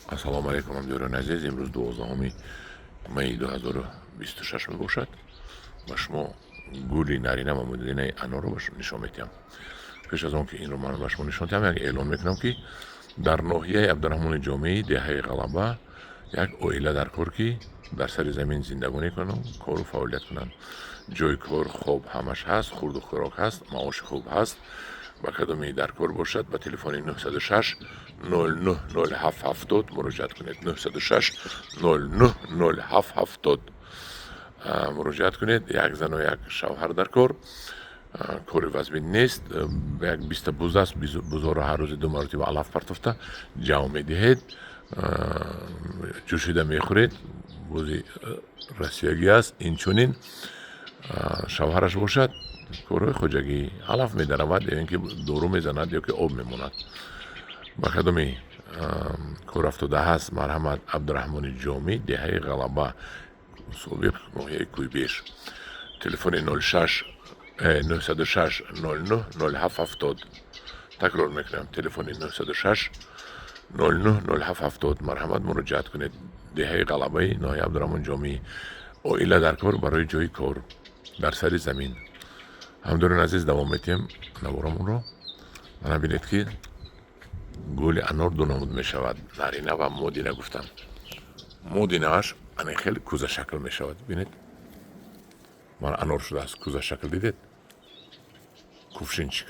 Ассалому алайкум, ҳамдиёрони азиз. Имрӯз 12 майи 2026 мебошад. Ба шумо гули нарина ва модинаи анорро нишон медиҳам. Пеш аз он ки инро ман ба шумо нишон диҳам, як эълон мекунам, ки дар ноҳияи Абдураҳмони Ҷомеӣ, деҳаи Ғалаба, як оила дар кор, ки дар сари замин зиндагонӣ кунанд, кору фаъолият кунанд. Ҷои кор, хоб ҳамаш ҳаст, хурду хӯрок ҳаст, маоши хуб ҳаст. Ба кадоме дар кор бошад, ба телефони 906 09 07 70 муроҷиат кунед. 906 09 07 70 муроҷиат кунед. Як зану як шавҳар дар кор. Кори вазмин нест. Як 20-та буз аст. Бузҳоро ҳар рӯзи ду маротиба алаф партофта ҷав медиҳед, ҷӯшида мехӯред. Бузи россиягӣ аст. Инчунин шавҳараш бошад, корҳои хоҷагӣ, алаф медаравад ё ин ки дору мезанад ё ки об мемонад. Ба кадоми кор афтода ҳаст, марҳамат, Абдураҳмони Ҷомӣ, деҳаи Ғалаба, собиқ ноҳияи Кӯйбеш, телефони 06 906 09 07 70. Такрор мекунам, телефони 906 09 07 70. Марҳамат, муроҷиат кунед. Деҳаи Ғалабаи ноҳияи Абдураҳмон Ҷомӣ, оила дар кор барои ҷои кор дар сари замин. Ҳамдорони азиз, давом метиҳем наворамонро. Мана бинед, ки гули анор ду намуд мешавад, нарина ва модина гуфтам. Модинааш ана хеле кӯзашакл мешавад. Бинед, мана анор шудааст, кӯзашакл, дидед? Кувшинчик,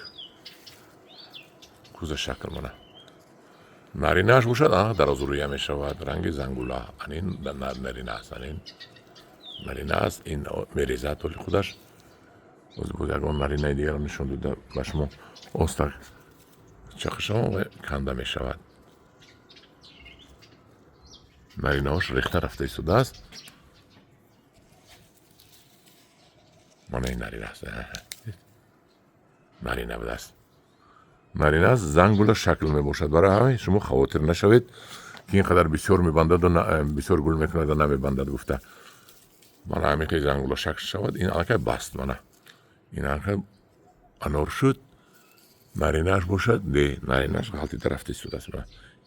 кӯзашакл. Мана наринааш бошад, дарозрӯя мешавад, ранги зангула. Анин нарина аст, анин нарина аст. Ин мерезад толи худаш. Боз ягон наринаи дигарро нишон дода ба шумо. Остак чақишамо ва канда мешавад. Наринаҳош рехта рафта истодааст. Мана ин нарина аст, нарина будааст, нарина аст, зангула шакл мебошад. Барои ҳамин шумо хавотир нашавед, ки ин қадар бисёр мебандаду бисёр гул мекунаду намебандад гуфта. Мана ҳамин ки зангула шакл шавад, ин аллакай баст. Мана ин аллакай анор шуд. Наринааш бошад, не, наринааш ғалтида рафта истодааст.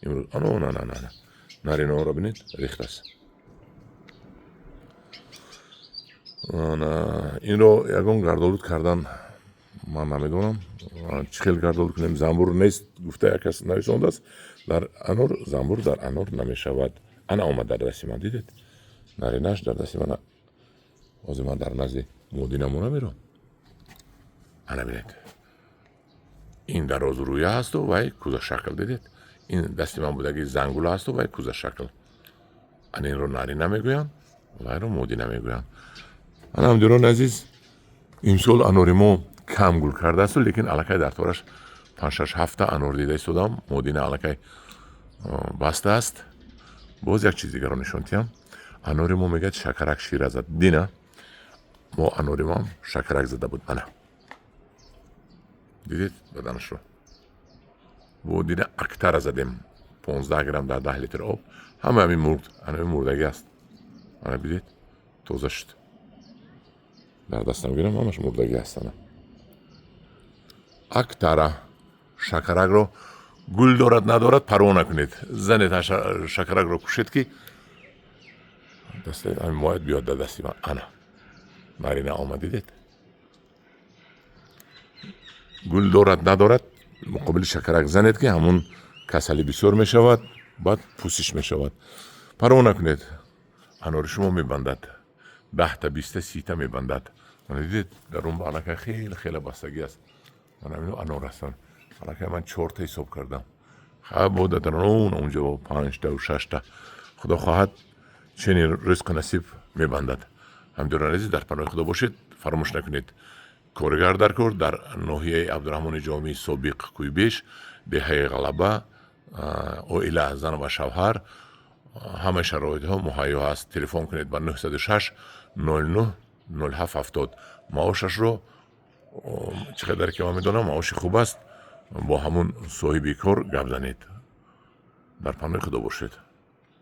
Имрӯз ано на на на наринаҳоро бинед, рехтааст. Инро ягон гардолуд кардан ман намедонам, чӣ хел гардолуд кунем. Замбур нест гуфта як кас нависондааст. Дар анор замбур дар анор намешавад. Ана омад дар дасти ман, дидед? Наринааш дар дасти ман. Ҳозир ман дар назди модинамо намерам. Ана бинед, ин дарозрӯя ҳасту вай кӯзашакл, дидед? Ин дасти ман будаги зангула ҳасту вай кӯзашакл. Ана инро нарина мегӯянд, вайро модина мегӯянд. Ана, ҳамдиёрони азиз, имсол анори мо кам гул кардаасту, лекин аллакай дар тораш панҷ, шаш, ҳафта анор дида истодам. Модина аллакай бастааст. Боз як чиз дигарро нишон диҳам. Анори мо, мегӯяд, шакарак шира зад. Дина мо анори моам шакарак зада буд. Ана дидед баданашро? Бо дина Актара задем, 15 грамм дар 10 литр об. Ҳама ҳамин мурд, ана мурдагӣ аст. Ана бидед, тоза шуд. Дар дастам гирам, ҳамаш мурдагӣ аст. Ана Актара. Шакаракро гул дорад, надорад, парво накунед, занед, шакаракро кушед, ки бояд биёд дар дасти ман. Ана нарина омад, дидед? Гул дорад, надорад, муқобили шакарак занед, ки ҳамун касалӣ бисёр мешавад, баъд пӯсиш мешавад. Парво накунед, анори шумо мебандад, 10-та, 20-та, 30-та мебандад. Мана дидед, дар он аллакай хеле хеле бастагӣ аст. Мана ино анор ҳастанд. Аллакай ман чорта ҳисоб кардам. Бода дар он онҷо панҷтау шашта, худо хоҳад, ченин ризқу насиб мебандад. Ҳамдиёрони азиз, дар паноҳи Худо бошед. Фаромӯш накунед, коргар дар кор дар ноҳияи Абдураҳмони Ҷомии, собиқ Кӯйбеш, деҳаи Ғалаба, оила, зан ва шавҳар, ҳамаи шароитҳо муҳайё ҳаст. Телефон кунед ба 906 09 07 70. Маошашро чӣ қадар ки ман медонам, маоши хуб аст. Бо ҳамун соҳиби кор гап занед. Дар паноҳи Худо бошед.